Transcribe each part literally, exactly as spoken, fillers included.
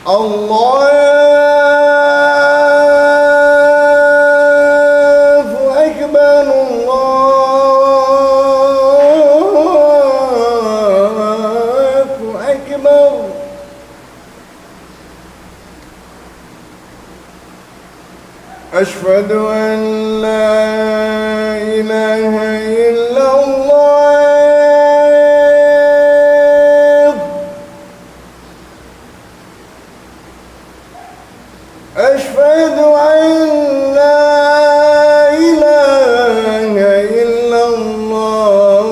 الله أكبر، الله أكبر. أشهد أن لا إله إلا الله. أشهد أن لا إله إلا الله.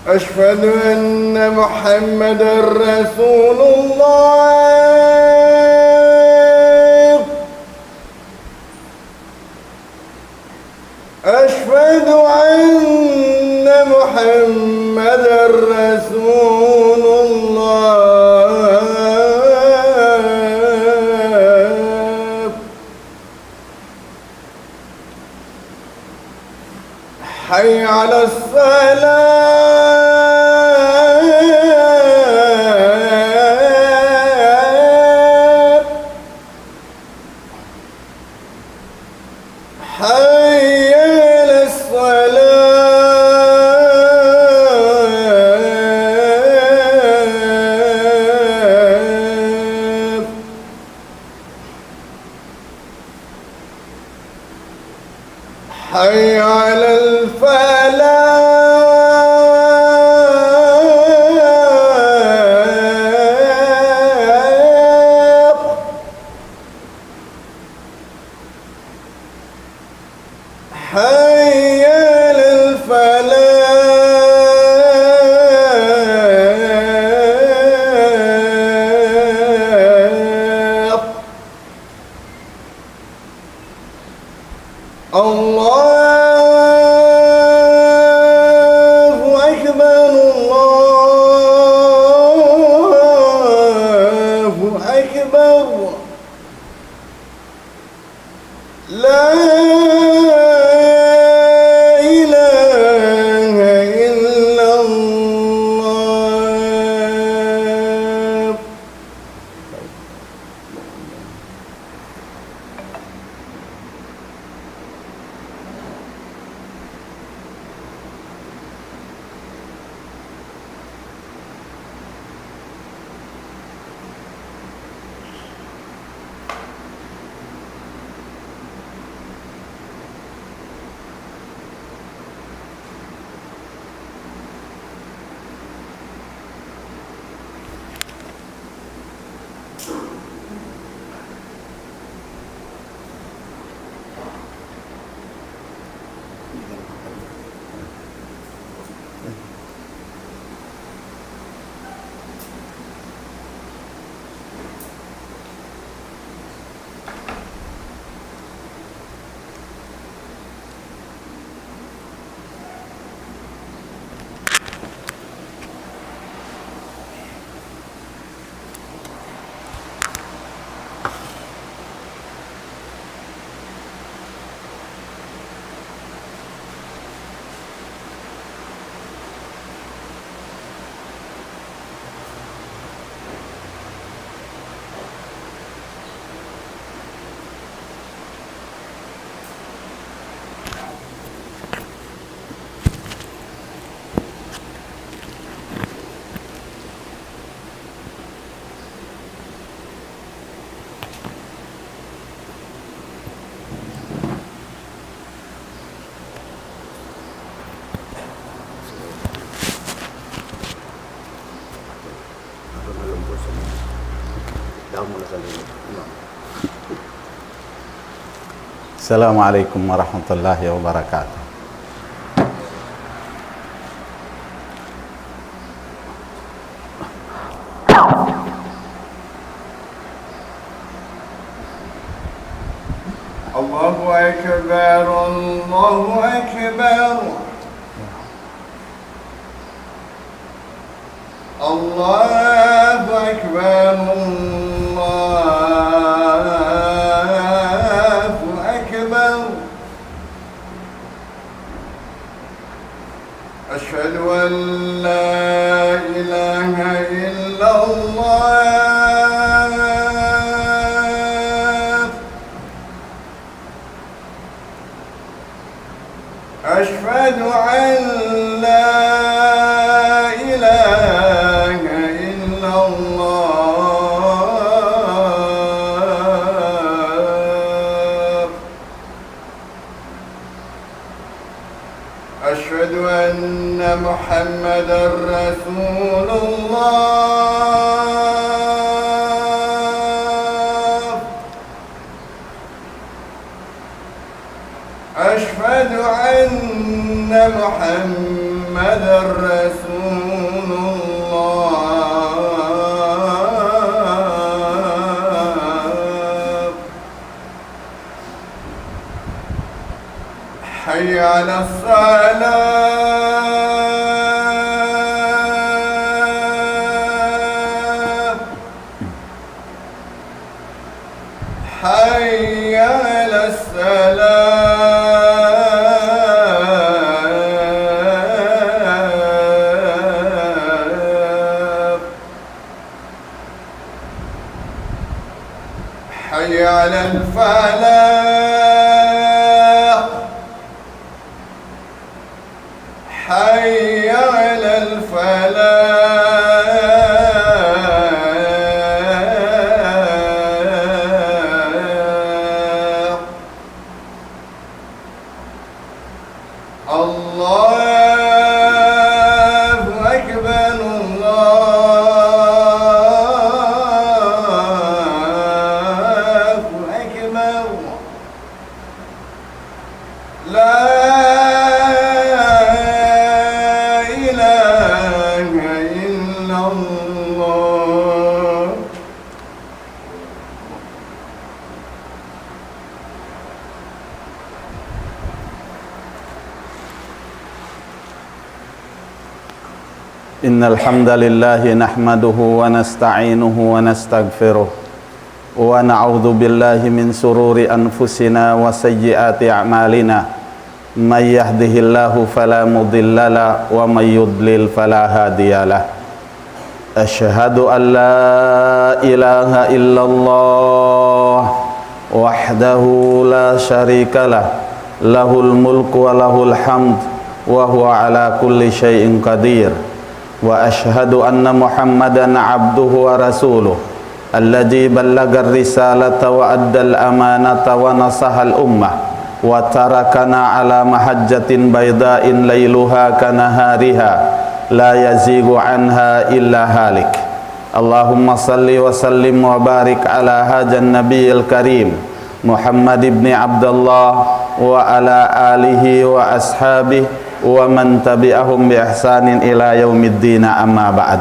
أشهد أن محمدا رسول الله. أشهد أن محمدا رسول الله. حي على الصلاة. حي على الصلاة. حي على الفلاح. حي على الفلاح. الله أكبر، الله أكبر. لا إله إلا الله. السلام عليكم ورحمة الله وبركاته. الله أكبر، الله أكبر. الله أكبر، الله أكبر. الله. أشهد أن لا إله إلا الله. أشهد أن محمدا رسول الله. أشهد أن محمدا رسول الله. حي على الصلاة. حي على الصلاة. حي على الفلاح. حي على الفلاح. الله أكبر، الله أكبر. لا إله إلا الله. إن الحمد لله نحمده ونستعينه ونستغفره، ونعوذ بالله من شرور أنفسنا وسيئات أعمالنا. من يهده الله فلا مضل له، ومن يضلل فلا هادي له. أشهد أن لا إله إلا الله وحده لا شريك له، له الملك وله الحمد، وهو على كل شيء قدير. وأشهد أن محمدا عبده ورسوله، الذي بلغ الرسالة وأدى الأمانة ونصح الأمة، وتركنا على محجة بيضاء ليلها كنهارها، لا يزيغ عنها إلا هالك. اللهم صل وسلم وبارك على هذا النبي الكريم محمد بن عبد الله، وعلى آله وأصحابه ومن تبعهم بإحسان إلى يوم الدين، أما بعد.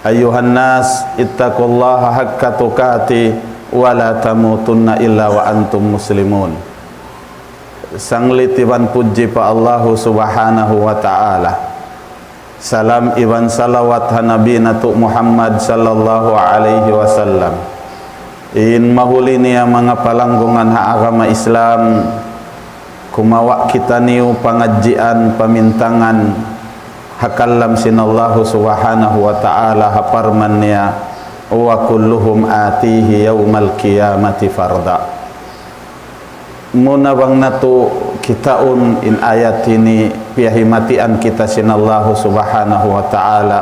أيها الناس، اتقوا الله حق تقاته ولا تموتن إلا وأنتم مسلمون. Sanglit iban pudji pa Allahu Subhanahu wa Ta'ala. Salam iban salawat ha Nabi natu' Muhammad sallallahu alayhi wasallam. In mahuli niya manga palanggungan ha agama Islam, kumawa' kitaniyu pangadjian pamintangan ha kalam sin Allahu Subhanahu wa Ta'ala ha parman niya, وكلهم آتيه يوم القيامة فردا. Muna bang natu' kitaun in ayat ini, piyahimatian kita sin Allahu Subhanahu wa Ta'ala.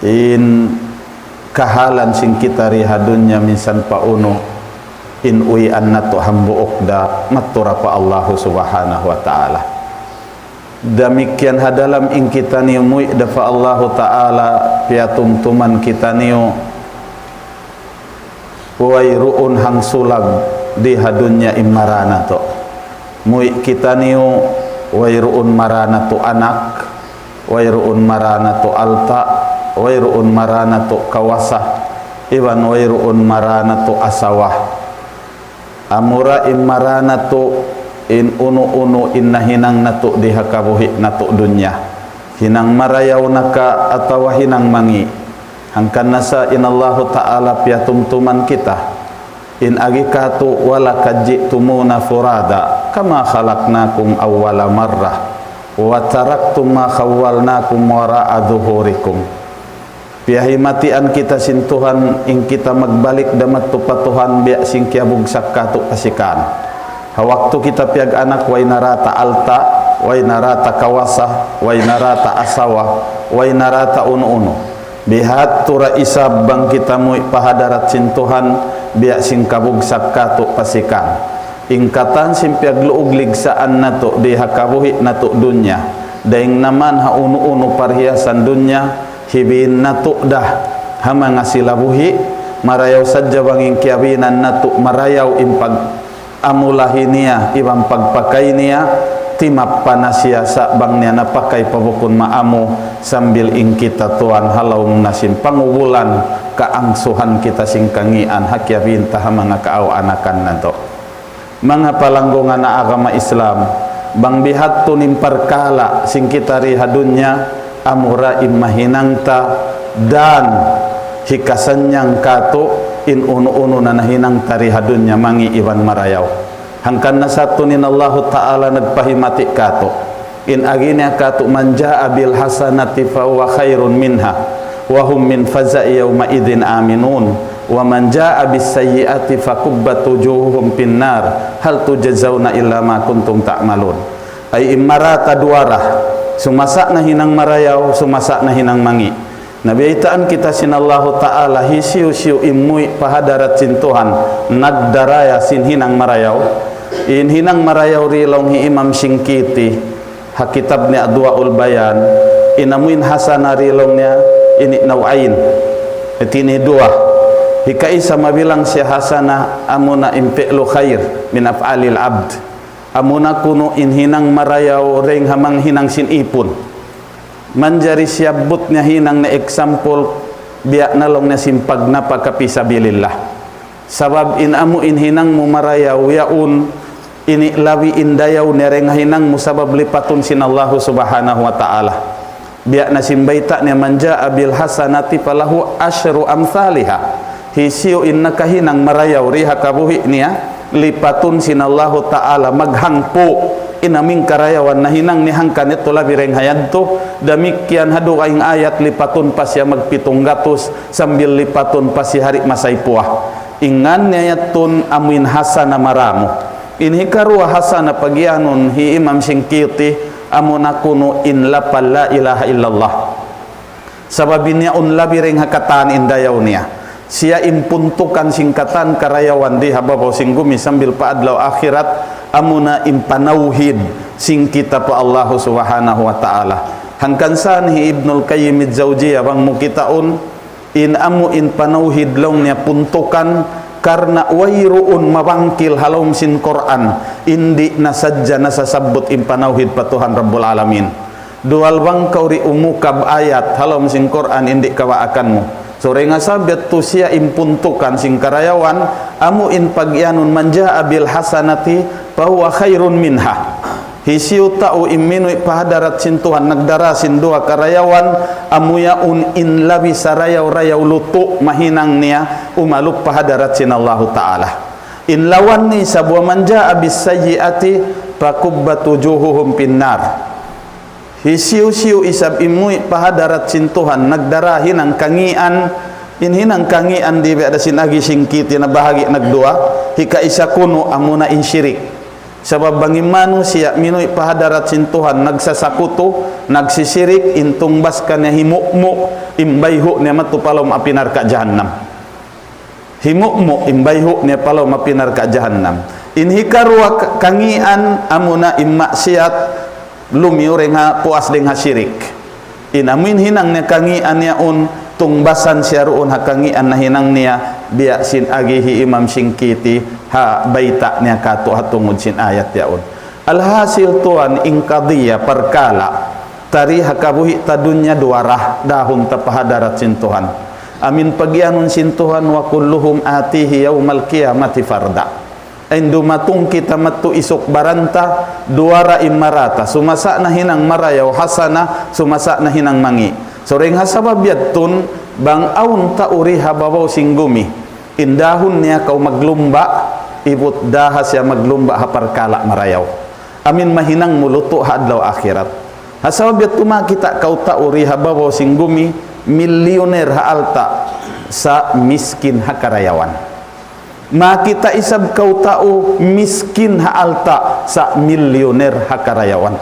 In kahalan sin kita di ha dunya minsan pa unu, in uwian natu' hambuuk da matura pa Allahu Subhanahu wa Ta'ala. Damikkiyan ha dalam in kitaniyu muwi' da pa Allahu Ta'ala, piyatumtuman kitaniyu wayruun hangsulag di ha dunya in mara natu'. Muwi' kitaniyu wayruun mara natu' anak, wayruun mara natu' alta', wayruun mara natu' kawasa, iban wayruun mara natu' asawa. Amura in mara natu' in unu-unu in nahinang natu' di ha kabuhi' natu' dunya. Hinang marayaw na ka atawa hinang mangi'. Hangkan na sa in Allahu Ta'ala piyatumtuman kita. In agi katu', ولقد جئتمونا فرادى كما خلقناكم أول مرة وتركتم ما خولناكم وراء ظهوركم. Piyahimatian kita sin Tuhan, in kita magbalik da madtu pa Tuhan, biya' sin kiyabugsak katu' pa sikan. Ha waktu kita piyag-anak, way na da ta alta', way na da ta kawasa, way na da ta asawa, way na da ta unu-unu. Bihadtu da isab bang kita muwi' pa hadarat sin Tuhan, biya' sin kabugsak katu' pa sikan. In katan sin piyagluug ligsaan natu' di ha kabuhi' natu' dunya, dayng naman ha unu-unu parhiyasan dunya, hibin natu' da ha manga sila buhi', marayaw sadja bang in kiyabinan natu' marayaw in pag-amulahi niya, iban pagpakay niya, timappa na siya sa' bang niya napakay pa bukun maamu, sambil in kita tuwan ha lawm na sin pangubulan, kaangsuhan kita sin kangian, ha kiyabin ta ha manga kaaw-anakan natu'. Manga palanggungan ha agama Islam, bang bihadtu in parkala' sin kita di ha dunya, amura in mahinang ta dan hikasannyang katu' in unu-unu na nahinang ta di ha dunya mangi' iban marayaw. Hangkan na sa tuud in Allahu Ta'ala nagpahimati' katu'. In agi niya katu', من جاء بالحسنة فله خير منها وهم من فزع يومئذ آمنون ومن جاء بالسيئة فكبت وجوههم في النار هل تجزون إلا ما كنتم تعملون. Ay in mara ta duwa da, sumasa' na hinang marayaw, sumasa' na hinang mangi'. Na biyaytaan kita sin Allahu Ta'ala, hisiyu-siyu in muwi' pa hadarat sin Tuhan, nagdaraya sin hinang marayaw. In hinang marayaw di laung hi Imam Shinqiti, ha kitab niya Adwa'ul Bayan, in amu in hasana di laung niya, ini نوعين. Hati ini duwa. Hikaisa mabilang siya hasana, amuna in فعل خير من أفعال العبد. Amuna kunu' in hinang marayaw dayng ha manga hinang sin ipun. Manjari siyabbut niya hinang na example, biya' na laung niya sin pagnapaka fi sabilillah. Sabab in amu in hinang mu marayaw yaun, ini labi in dayaw niya dayng ha hinang mu sabab lipatun sin Allahu Subhanahu wa Ta'ala. Biya' na sin bayta' niya, من جاء بالحسنة فله عشر أمثالها. Hisiyu in nakahinang marayaw di ha kabuhi' niya, lipatun sin Allahu Ta'ala maghangpu' in amu in karayawan nahinang niya hangkan yadtu labi dayng ha yadtu. Damikkiyan ha dugaing ayat lipatun pa siya magpitung gatus sambil lipatun pa siya hari' masaypuwa. In ngan niya yadtu amu in hasana maramu. In hikaruwa hasana pagiyanun hi Imam Shinqiti, amuna kunu' in lapal لا إله إلا الله. Sabab in yaun labi dayng ha katan in dayaw niya. Siya in puntukan sin katan karayawan di ha babaw sin gumi sambil pa adlaw akhirat, amuna in panawhid sin kita pa Allahu Subhanahu wa Ta'ala. Hangkan sa hi Ibnul Qayyim al-Jawziyah bang mu kitaun, in amu in panawhid laung niya puntukan, karna' wayruun mabangkil ha lawm sin Qur'an, in di' na sadja nasasabbut in panawhid pa Tuhan Rabbul Alamin. Duwal bang kaw di' umukab ayat ha lawm sin Qur'an in di' kabaakan mu. So, dayng ha sabab yadtu siya in puntukan sin karayawan, amu in pagiyanun من جاء بالحسنة فله خير منها. Hisiyu tau in minuwi' pa hadarat sin Tuhan nagdara sin duwa karayawan, amu yaun in labi sarayaw-rayaw lutu' mahinang niya umalup pa hadarat sin Allahu Ta'ala. In lawan niya isab, ومن جاء بالسيئة فكبت وجوههم في النار. Hisiyu-siyu isab in muwi' pa hadarat sin Tuhan nagdara hinang kangian, in hinang kangian di' biya' da sin agi Shinqiti na bahagi' nagduwa, hikaisa kunu' amuna in shirik. Sabab bang in manusiya' minuwi' pa hadarat sin Tuhan nagsasakutu, nagsisirik, in tungbas kaniya himu'mu', in bayhu' niya madtu pa lawm api narka' jahannam. Himu'mu' in bayhu' niya pa lawm api narka' jahannam. In hikaruwa ka-, kangian amuna in maksiyat lumiyu dayng ha puas dayng ha shirik. In amu in hinang niya kangian yaun, tungbasan siya duun ha kangian nahinang niya, biya' sin agi hi Imam Shinqiti ha bayta' niya katu' ha tungud sin ayat yaun. Alhasil tuwan, in qadiyya parkala' ta di ha kabuhi' ta dunya duwa da, dahun ta pa hadarat sin Tuhan. Amu in pagiyanun sin Tuhan, وكلهم آتيه يوم القيامة فردا. In dumatung kita madtu isuk baran ta, duwa da in mara ta, sumasa' na hinang marayaw hasana, sumasa' na hinang mangi'. So, dayng ha sabab yadtu, bang awn tau di ha babaw sin gumi, in dahun niya kaw maglumba', ibut daha siya maglumba' ha parkala' marayaw. Amu in mahinang mu lutu' ha adlaw akhirat. Ha sabab yadtu makakita' kaw tau di ha babaw sin gumi, Milyuner ha alta' sa' miskin ha karayawan. Makakita' isab kaw tau miskin ha alta' sa' milyuner ha karayawan.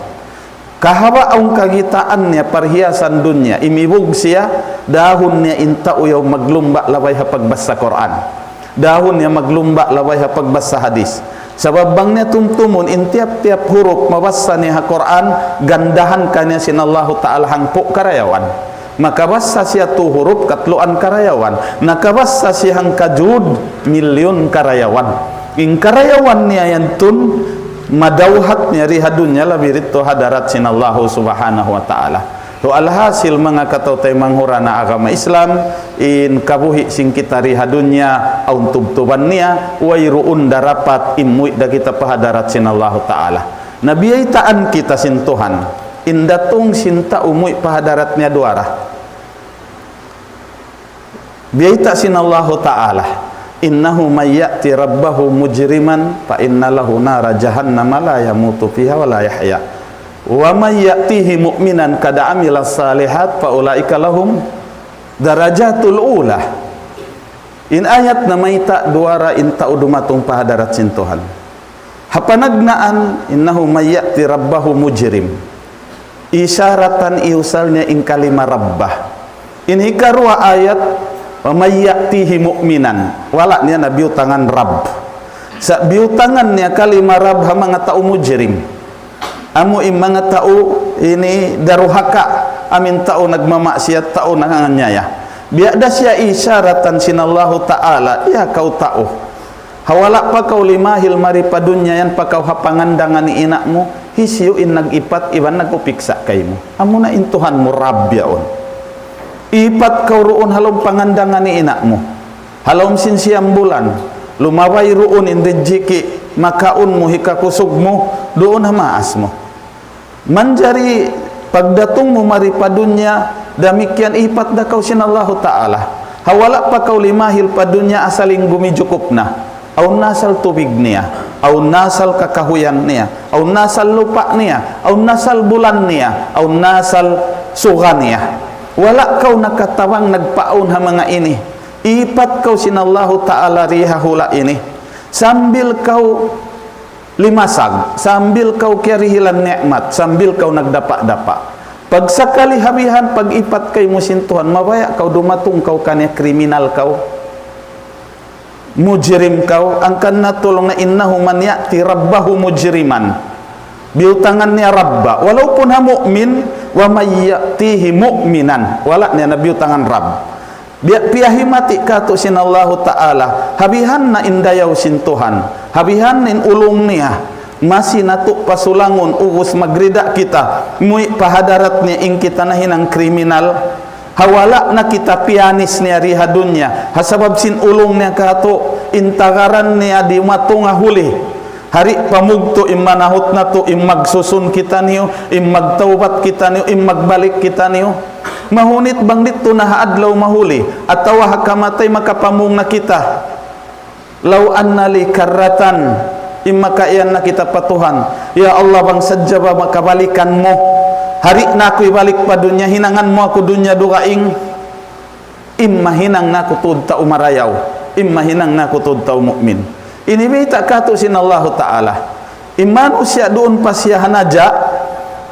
Kahaba' awn kakitaan niya parhiyasan dunya, imibug siya, dahun niya in tau yaun maglumba' labay ha pagbasa Qur'an. Dahun niya maglumba' labay ha pagbasa hadis. Sabab bang niya tumtumun in tiyap-tiyap hurup mabasa niya ha Qur'an, gandahan kaniya sin Allahu Ta'ala hangpu' karayawan. Makabasa siya tu hurup, katluan karayawan. Nakabasa siya hangkajud, milyun karayawan. In karayawan niya yan tun, madawhat niya di ha dunya labi didtu ha hadarat sin Allahu Subhanahu wa Ta'ala. So, alhasil, manga kataw-taymanghuran ha agama Islam, in kabuhi' sin kita di ha dunya, awn tubtuban niya, wayruun darapat in muwi' da kita pa hadarat sin Allahu Ta'ala. Na biyaytaan kita sin Tuhan, in datung sin tau muwi' pa hadarat niya duwa ra. Biyayta' sin Allahu Ta'ala, إنه من يأت ربه مجرما فإن له نار جهنم لا يموت فيها ولا يحيا ومن يأته مؤمنا قد عمل الصالحات فأولئك لهم الدرجات العلى. In ayat namayta' duwa ra in tau dumatung pa hadarat sin Tuhan. Ha panagnaan, إنه من يأت ربه مجرما. Isaratan iyusal niya in kalima rabba. In hikaruwa ayat, ومن يأته مؤمنا. Wala' niya na biyutangan rabb. Sa' biyutangan niya kalima rabb ha manga tau mujrim. Amu in manga tau ini daruhaka, amu in tau nagmamaksiyat, tau nanganganiaya. Biya' da siya isaratan sin Allahu Ta'ala, ya kaw tau. Ha wala' pa kaw limahil mari pa dunya yan pa kaw ha pangandangan ni ina' mu, hisiyu in nag-ipat iban nag-upiksa kaymu. Amuna in Tuhan mu Rabb yaun. Ipat kaw duun ha lawm pangandangan ni ina' mu. Ha lawm sin siyam bulan, lumabay duun in rijiki', makaun mu, hikakusug mu, duun ha maas mu. Manjari pagdatung mu mari pa dunya, damikkiyan ipat da kaw sin Allahu Ta'ala. Ha wala' pa kaw limahil pa dunya, asal in gumi jukup na. Awn na asal tubig niya, awn na asal kakahuyan niya, awn na asal lupa' niya, awn na asal bulan niya, awn na asal suga niya. Wala' kaw nakatabang nagpaawn ha manga ini. Ipat kaw sin Allahu Ta'ala di ha hula' ini. Sambil kaw limasag, sambil kaw kiyarihilan ni'mat, sambil kaw nagdapa'-dapa'. Pagsakali ha bihan, pag-ipat kaymu sin Tuhan, mabaya' kaw dumatung kaw kaniya kriminal kaw. Mujrim kaw, hangkan na laung niya إنه من يأت ربه مجرما. Biyutangan niya rabba, walaupun ha mu'min, ومن يأته مؤمنا. Wala' niya na biyutangan rabb. Biya' piyahimati katu' sin Allahu Ta'ala, ha bihan na in dayaw sin Tuhan, ha bihan na in ulung niya, masi natu' pasulangun, ubus magrida kita, muwi' pa hadarat niya in kita nahinang kriminal, ha wala' na kita piyanis niya di ha dunya, ha sabab sin ulung niya katu', in tagaran niya di matunga huli. Hari pamugtu' in manahut natu', in magsusun kitaniyu, in magtawbat kitaniyu, in magbalik kitaniyu. Mahunit bang didtu na ha adlaw mahuli, atawa ha kamatay makapamung na kita. لو أن لي كرة, in makaiyan na kita pa Tuhan. Ya Allah, bang sadja ba makabalikan mu. Hari na aku hibalik pa dunya, hinangan mu aku dunya dugaing. In mahinang na aku tuud tau marayaw, in mahinang na aku tuud tau mu'min. Ini bayta' katu' sin Allahu Ta'ala. In manusiya' duun pa siya ha naja',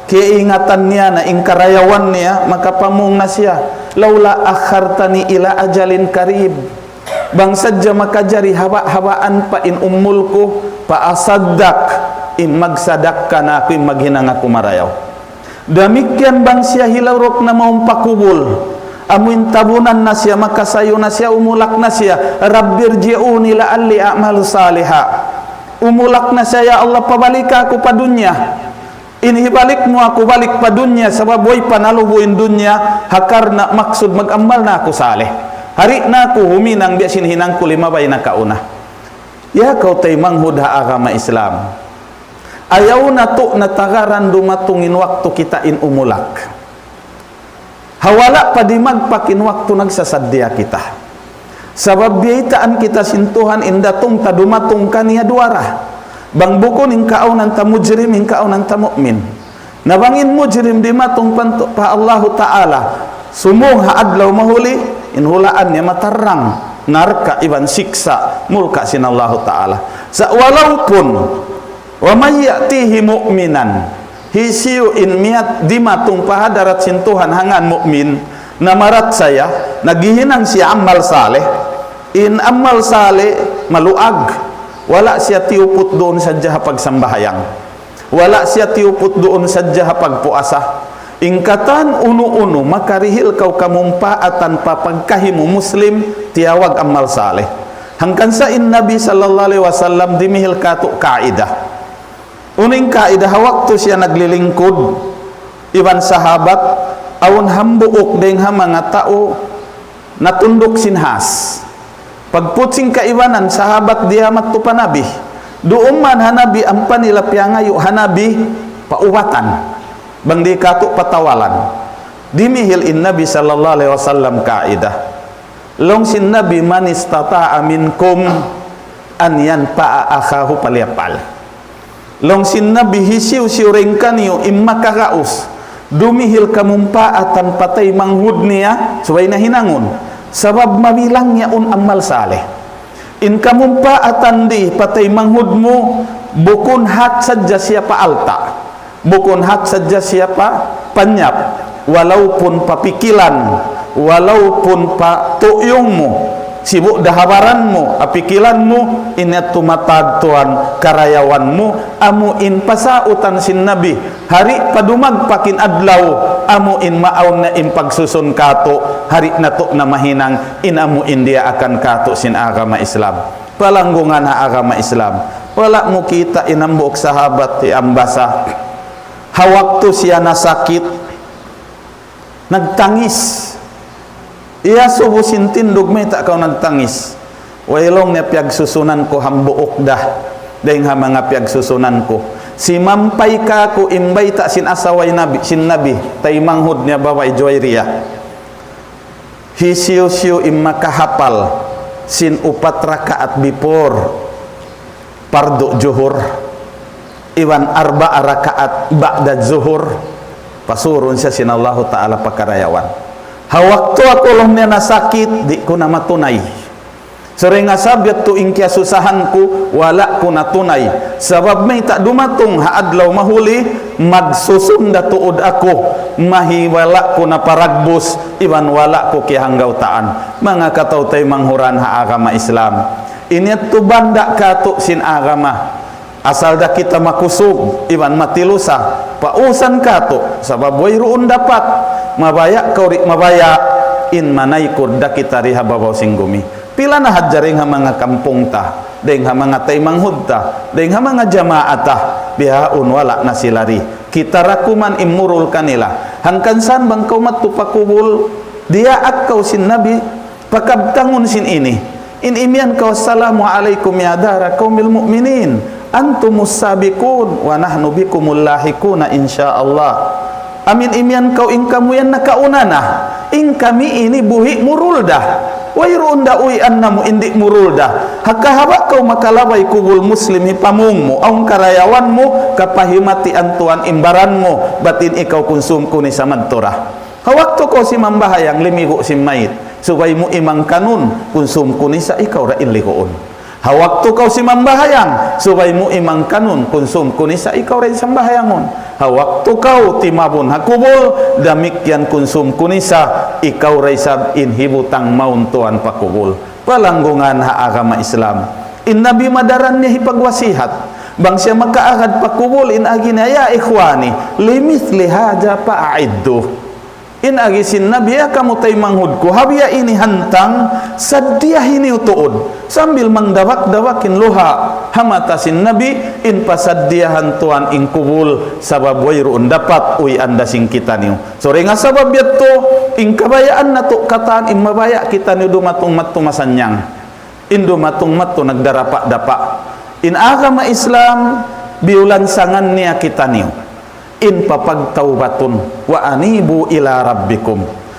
kaingatan niya na in karayawan niya, makapamung na siya. لولا أخرتني إلى أجل قريب. Bang sadja makajari haba'-habaan pa in umul ku, فأصدق, in magsadakka na aku, in maghinang aku marayaw. Damikkiyan bang siya hilawruk na mawn pa kubul, amu in tabunan na siya, makasayu na siya, umulak na siya, رب ارجعون لعلي أعمل صالحا. Umulak na siya, "Ya Allah, pabalika aku pa dunya. In hibalik mu aku balik pa dunya, sabab way pa nalubu in dunya, ha karna' maksud mag-amal na aku salih. Hari na aku huminang biya' sin hinang ku limabay nakauna." Ya kaw taymanghud ha agama Islam. Ayaw natu' na tagaran dumatung in waktu kita in umulak. Ha wala' pa dimagpak in waktu nagsasaddiya kita. Sabab biyaytaan kita sin Tuhan in datung ta dumatung kaniya duwa ra. Bang bukun in kaawnan ta mujrim, in kaawnan ta mu'min. Na bang in mujrim dimatung pa, pa Allahu Ta'ala, Sumūng ha adlaw mahuli, in hulaan niya matarrang narka' iban siksa' murka' sin Allahu Ta'ala. Sa' walaupun, ومن يأته مؤمنا, hisiyu in miyat dimatung pa hadarat sin Tuhan ha ngān mu'min, namarachaya, naghihinang siya amal salih, in amal salih maluag, wala' siya tiyuput duun sadja ha pagsambahayang. Wala' siya tiyuput duun sadja ha pagpuasa. In katan unu-unu makarihil kaw kamumpaatan pa pagkahi mu Muslim, tiyawag amal salih. Hangkan sa in Nabi sallallahu alayhi wasallam dimihil kātu' kaidah. Unu in kaidah? Ha waktu siya naglilingkud iban sahabat, awn hambuuk dayng ha manga tau natunduk sin has. Pagput sin kaibanan, sahabat diyamat tu pa Nabi. Duun man ha Nabi, ampa nila piyangayu' ha Nabi paubatan. Bang di' kātu' patawalan. Dimihil in Nabi sallallahu alayhi wasallam kaidah. Laung sin Nabi, من استطاع منكم أن ينفع أخاه فليفعل. Laung sin Nabi, hisiyu-siyu dayn kaniyu in makagaus dumihil kamumpaatan pa taymanghud niya, subay na hinangun. Sabab mabilang niya yaun amal salih. In kamumpaatan di pa taymanghud mu, bukun hat sadja siya pa alta'. Bukun hat sadja siya pa panyap. Walaupun pa pikilan, walaupun pa tuyung mu, sibu' da ha baran mu, ha pikilan mu, in yadtu matag tuwan karayawan mu, amu in pasautan sin Nabi, hari pa dumagpak in adlaw, amu in maawn na in pagsusun kātu', hari natu' na mahinang, in amu in diyaakan kātu' sin agama Islam. Palanggungan ha agama Islam. Wala' mu kita' in hambuuk sahabat hi Ambasa. Ha waktu siya nasakit, nagtangis. Iyasubu sin tindug, "Mayta' kaw nagtangis?" "Way," laung niya, "piyagsusunan ku hambuuk da dayn ha manga piyagsusunan ku. Simampay kāku' in bayta' sin asawa Nabi, sin Nabi, taymanghud niya babai Juwayriyah. Hisiyu-siyu in makahapal sin upat rakaat before pardu' juhur, iban arba' rakaat ba'da juhur, pasurun siya sin Allahu Ta'ala pa karayawan." Ha waktu aku, laung niya, nasakit, di' ku na matunay. Suring asab yadtu in kiyasusahan ku, wala' ku natunay. Sabab mayta', dumatung ha adlaw mahuli, magsusun da tuud aku, mahi wala' ku naparagbus, iban wala' ku kiyahanggawtaan. Manga kataw-taymanghuran ha agama Islam. Ini yadtu banda' kātu' sin agama. Asal da kita makusug, iban matilusa, pausan kātu', sabab wayruun dapat, mabaya' kaw di' mabaya', in manaykud da kita di ha babaw sin gumi. Pila na hadja dayn ha manga kampung ta, dayn ha manga taymanghud ta, dayn ha manga jamaa ta, bihaun wala' na sila di. Kita ra kuman in murul kanila. Hangkan san bang kaw madtu pa kubul, diyaak kaw sin Nabi, pakabtangun sin ini. In imiyan kaw, "السلام عليكم يا دار قوم المؤمنين، أنتم السابقون ونحن بكم اللاحقون إن شاء الله." Amu in imiyan kaw, in kamu yan nakauna na, in kami ini buhi' murul da. Wayruun da uwian namu' in di' murul da. Ha kahaba' kaw makalabay kubul Muslim hipamung mu, awn karayawan mu, kapahimatian tuwan in baran mu, bat in ikaw kunsum kunisa madtu ra. Ha waktu kaw simambahayang limigu' sin mayit, subay mu imangkanun, kunsum kunisa ikaw ra in liguun. Ha waktu kaw simambahayang, subay mu imangkanun, kunsum kunisa ikaw ra in sambahayangun. Ha waktu kaw timabun ha kubul, damikkiyan kunsum kunisa ikaw ra isab in hibutang mawn tuwan pa kubul. Palanggungan ha agama Islam. In Nabi madaran niya hipagwasihat. Bang siya makaagad pa kubul, in agi niya, "يا إخواني، لمثل هذا فأعدوا." In agi sin Nabi, "Ya kamu taymanghud ku, ha biya' ini hantang, saddiyahi niyu tuud." Sambil mangdabak-dabak in luha' ha mata sin Nabi, in pasaddiyahan tuwan in kubul, sabab wayruun dapat uwian da sin kitaniyu. Suring asabab yadtu, in kabayaan natu' katan, in mabaya' kitaniyu dumatung madtu masannyang. In dumatung madtu nagdarapa-dapa. In agama Islam, biyulansangan niya kitaniyu. In papagtawbatun, "وأنيبوا إلى ربكم."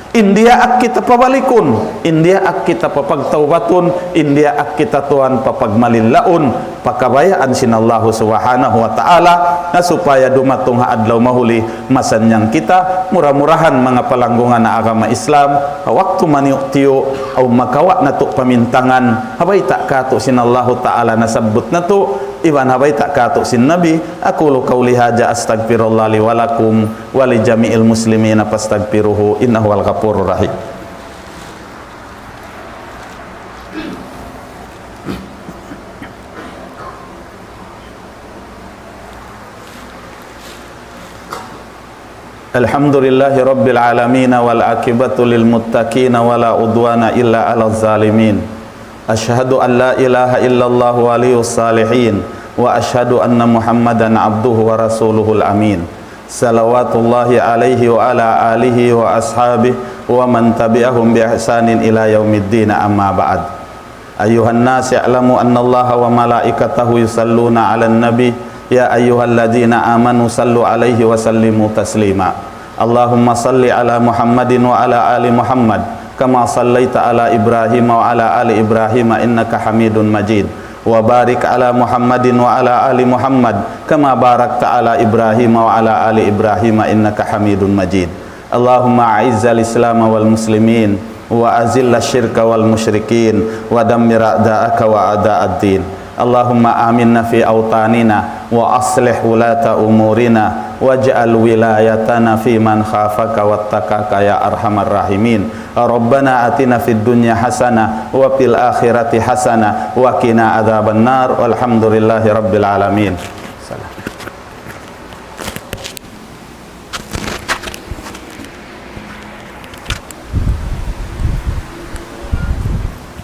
In diyaak kita pabalikun, in diyaak kita papagtawbatun, in diyaak kita tuwan papagmalillaun, pakabayaan sin Allahu Subhanahu wa Ta'ala, na supaya dumatung ha adlaw mahuli, masannyang kita, mura-murahan manga palanggungan ha agama Islam, ha waktu maniyu'-tiyu', aw makawa' natu' pamintangan, ha bayta' katu' sin Allahu Ta'ala nasabbut natu', iban ha bayta' katu' sin Nabi, أقول قولي هذا أستغفر الله لي ولكم ولجميع المسلمين فاستغفروه إنه هو الغفور الرحيم. الحمد لله رب العالمين والعاقبة للمتقين ولا عدوان إلا على الظالمين. أشهد أن لا إله إلا الله ولي الصالحين، وأشهد أن محمدا عبده ورسوله الأمين، صلوات الله عليه وعلى آله وأصحابه ومن تبعهم بإحسان إلى يوم الدين، أما بعد. أيها الناس، اعلموا أن الله وملائكته يصلون على النبي، يا أيها الذين آمنوا صلوا عليه وسلموا تسليما. اللهم صل على محمد وعلى آل محمد كما صليت على إبراهيم وعلى آل إبراهيم إنك حميد مجيد، وبارك على محمد وعلى آل محمد كما باركت على إبراهيم وعلى آل إبراهيم إنك حميد مجيد. اللهم أعز الإسلام والمسلمين وأذل الشرك والمشركين ودمر أعداءك وأعداء الدين. اللهم آمنا في أوطاننا وأصلح ولاة أمورنا واجعل ولايتنا في من خافك واتقاك يا أرحم الراحمين. ربنا آتنا في الدنيا حسنة وفي الآخرة حسنة وقنا عذاب النار. والحمد لله رب العالمين.